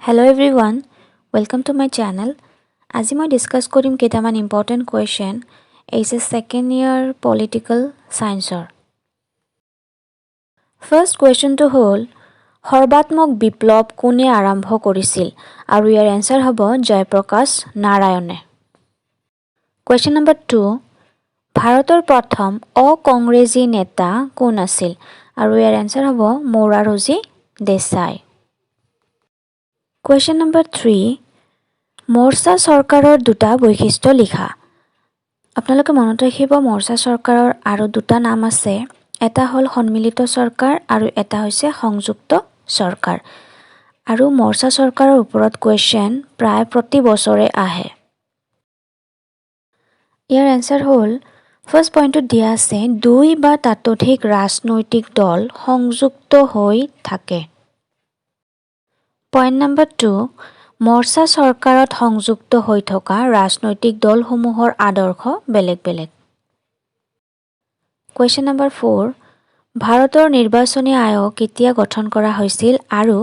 Hello everyone, welcome to my channel. আজি মই discuss কৰিম কেইটামান important question HS second year political ছায়েন্সৰ। ফাৰ্ষ্ট কুৱেশ্যনটো হ'ল, সৰ্বাত্মক বিপ্লৱ কোনে আৰম্ভ কৰিছিল? আৰু ইয়াৰ এনচাৰ হ'ব জয়প্ৰকাশ নাৰায়ণে। কুৱেশ্যন নম্বৰ 2, ভাৰতৰ প্ৰথম অকংগ্ৰেছী নেতা কোন আছিল? আৰু ইয়াৰ এনচাৰ হ'ব মোৰাৰজী দেশাই। কুৱেশ্যন নম্বৰ 3, মৰ্চা চৰকাৰৰ দুটা বৈশিষ্ট্য লিখা। আপোনালোকে মনত ৰাখিব, মৰ্চা চৰকাৰৰ আৰু দুটা নাম আছে। এটা হ'ল সন্মিলিত চৰকাৰ আৰু এটা হৈছে সংযুক্ত চৰকাৰ। আৰু মৰ্চা চৰকাৰৰ ওপৰত কুৱেশ্যন প্ৰায় প্ৰতি বছৰে আহে। ইয়াৰ এনচাৰ হ'ল, ফাৰ্ষ্ট পইণ্টটোত দিয়া আছে, দুই বা তাতোধিক ৰাজনৈতিক দল সংযুক্ত হৈ থাকে। পইণ্ট নম্বৰ 2, মৰ্চা চৰকাৰত সংযুক্ত হৈ থকা ৰাজনৈতিক দলসমূহৰ আদৰ্শ বেলেগ বেলেগ। কুৱেশ্যন নম্বৰ 4, ভাৰতৰ নিৰ্বাচনী আয়োগ কেতিয়া গঠন কৰা হৈছিল আৰু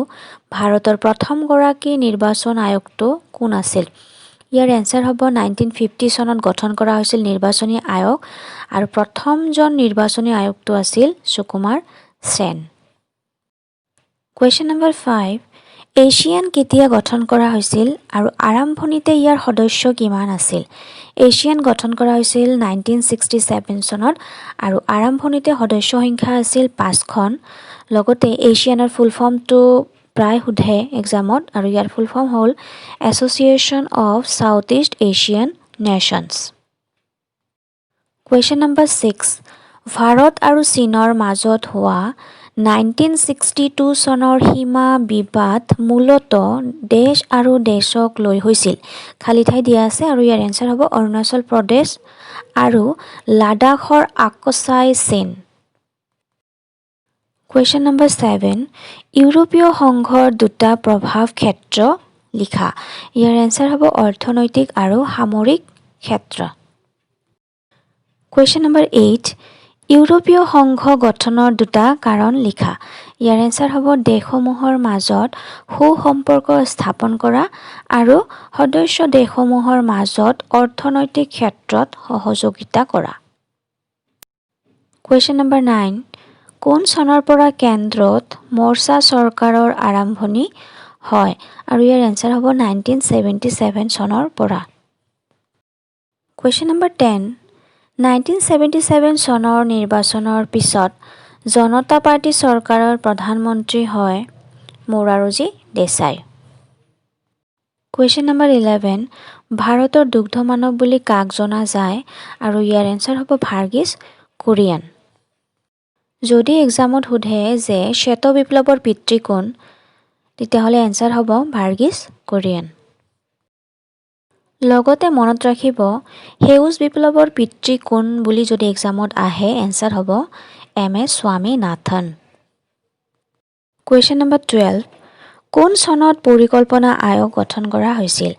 ভাৰতৰ প্ৰথমগৰাকী নিৰ্বাচন আয়ুক্ত কোন আছিল? ইয়াৰ এনচাৰ হ'ব, 1950 চনত গঠন কৰা হৈছিল নিৰ্বাচনী আয়োগ আৰু প্ৰথমজন নিৰ্বাচনী আয়ুক্ত আছিল সুকুমাৰ সেন। কুৱেশ্যন নম্বৰ 5, এছিয়ান কেতিয়া গঠন কৰা হৈছিল আৰু আৰম্ভণিতে ইয়াৰ সদস্য কিমান আছিল? এছিয়ান গঠন কৰা হৈছিল 1967 চনত আৰু আৰম্ভণিতে সদস্য সংখ্যা আছিল পাঁচখন। লগতে এছিয়ানৰ ফুল ফৰ্মটো প্ৰায় সোধে এক্সামত আৰু ইয়াৰ ফুল ফৰ্ম হ'ল Association of South East Asian Nations। Question number 6, Bharat আৰু চীনৰ মাজত হোৱা 1962 চনৰ সীমা বিবাদ মূলতঃ ডেছ আৰু ডেছক লৈ হৈছিল। খালী ঠাই দিয়া আছে আৰু ইয়াৰ এনচাৰ হ'ব অৰুণাচল প্ৰদেশ আৰু লাডাখৰ আকছাই চীন। কুৱেশ্যন নম্বৰ 7, ইউৰোপীয় সংঘৰ দুটা প্ৰভাৱ ক্ষেত্ৰ লিখা। ইয়াৰ এনচাৰ হ'ব অৰ্থনৈতিক আৰু সামৰিক ক্ষেত্ৰ। কুৱেশ্যন নম্বৰ 8, ইউৰোপীয় সংঘ গঠনৰ দুটা কাৰণ লিখা। ইয়াৰ এনচাৰ হ'ব দেশসমূহৰ মাজত সুসম্পৰ্ক স্থাপন কৰা আৰু সদস্য দেশসমূহৰ মাজত অৰ্থনৈতিক ক্ষেত্ৰত সহযোগিতা কৰা। কুৱেশ্যন নম্বৰ 9, কোন চনৰ পৰা কেন্দ্ৰত মৰ্চা চৰকাৰৰ আৰম্ভণি হয়? আৰু ইয়াৰ এনচাৰ হ'ব 1977 চনৰ পৰা। কুৱেশ্যন নম্বৰ 10, 1977 চনৰ নিৰ্বাচনৰ পিছত জনতা পাৰ্টী চৰকাৰৰ প্ৰধানমন্ত্ৰী হয় মোৰাৰজী দেশাই। কুৱেশ্যন নম্বৰ 11, ভাৰতৰ দুগ্ধ মানৱ বুলি কাক জনা যায়? আৰু ইয়াৰ এনচাৰ হ'ব ভাৰ্গিছ কুৰিয়ান। যদি এক্সামত সোধে যে শ্বেত বিপ্লৱৰ পিতৃ কোন, তেতিয়াহ'লে এনচাৰ হ'ব ভাৰ্গিছ কুৰিয়ান। লগতে মনত ৰাখিব, সেউজ বিপ্লৱৰ পিতৃ কোন বুলি যদি এক্সামত আহে, এনচাৰ হ'ব M S Swaminathan. Question number 12, কোন চনত পৰিকল্পনা আয়োগ গঠন কৰা হৈছিল?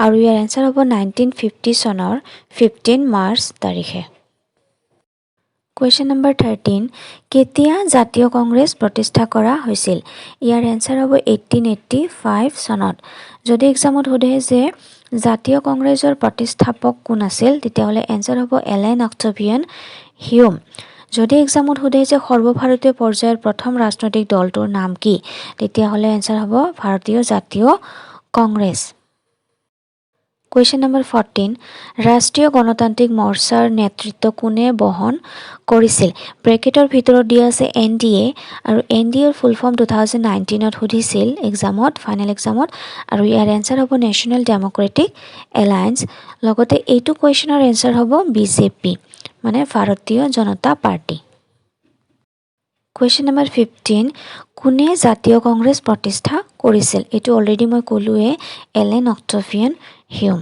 আৰু ইয়াৰ এনচাৰ হ'ব 1950 চনৰ 15 মাৰ্চ তাৰিখে। কুৱেশ্যন নম্বৰ 13, কেতিয়া জাতীয় কংগ্ৰেছ প্ৰতিষ্ঠা কৰা হৈছিল? ইয়াৰ এনচাৰ হ'ব 1885 চনত। যদি এক্সামত সোধে যে জাতীয় কংগ্ৰেছৰ প্ৰতিষ্ঠাপক কোন আছিল, তেতিয়াহ'লে এনচাৰ হ'ব এলেন অক্টোভিয়ান হিউম। যদি এক্সামত সোধে যে সৰ্বভাৰতীয় পৰ্যায়ৰ প্ৰথম ৰাজনৈতিক দলটোৰ নাম কি, তেতিয়াহ'লে এনচাৰ হ'ব ভাৰতীয় জাতীয় কংগ্ৰেছ। কুৱেশ্যন নম্বৰ 14, ৰাষ্ট্ৰীয় গণতান্ত্ৰিক মৰ্চাৰ নেতৃত্ব কোনে বহন কৰিছিল? ব্ৰেকেটৰ ভিতৰত দিয়া আছে এন ডি এ আৰু এন ডি এৰ ফুল ফৰ্ম 2019ত সুধিছিল এক্সামত, ফাইনেল এক্সামত। আৰু ইয়াৰ এনচাৰ হ'ব নেশ্যনেল ডেম'ক্ৰেটিক এলায়েন্স। লগতে এইটো কুৱেশ্যনৰ এনচাৰ হ'ব বিজেপি, মানে ভাৰতীয় জনতা পাৰ্টি। কুৱেশ্যন নম্বৰ 15, কোনে জাতীয় কংগ্ৰেছ প্ৰতিষ্ঠা কৰিছিল? এইটো অলৰেডি মই ক'লোৱে, এলেন অক্টোভিয়ান হিউম।